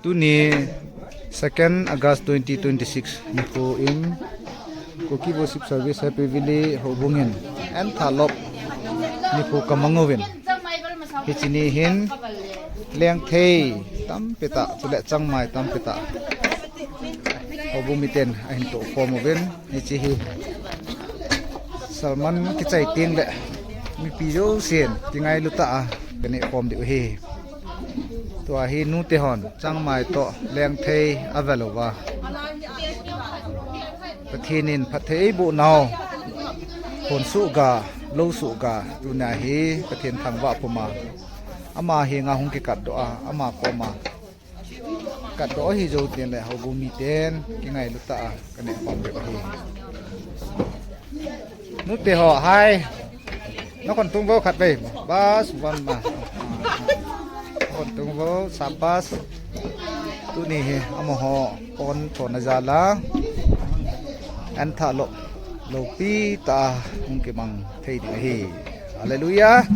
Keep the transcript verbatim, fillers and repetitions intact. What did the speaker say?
Tuni second August twenty twenty-six nikho in Kuki Worship Service Happy Valley houbung in Enthalop nikho kamang uvin. Hiche ni hin lengthei tampi tah, chule changmai tampi tah houbung miten ahin tohkhom uvin. Hiche hi sermon kichai tengle mipi jousen kingailu tah a kaneh khom diu ahi. Tua hi nute hon changmai toh lengthei avel uva, Pathen in phatthei eiboh nau, khonsuh ga, lousuh ga, tuna hi Pathen thangvah puma ama henga hung kikatdoh a, ama koma katdoh ahi jou tengle houbung miten kingailu tah a kaneh khom diu ahi. Nute ho, hai. Nakhon tung vo khatvei. Bas, von ma. Nakhon tung vo, sabas. Tuni hi amaho pon thona jal a Enthalop loupi tah a hung kimang thei ding ahi. Hallelujah.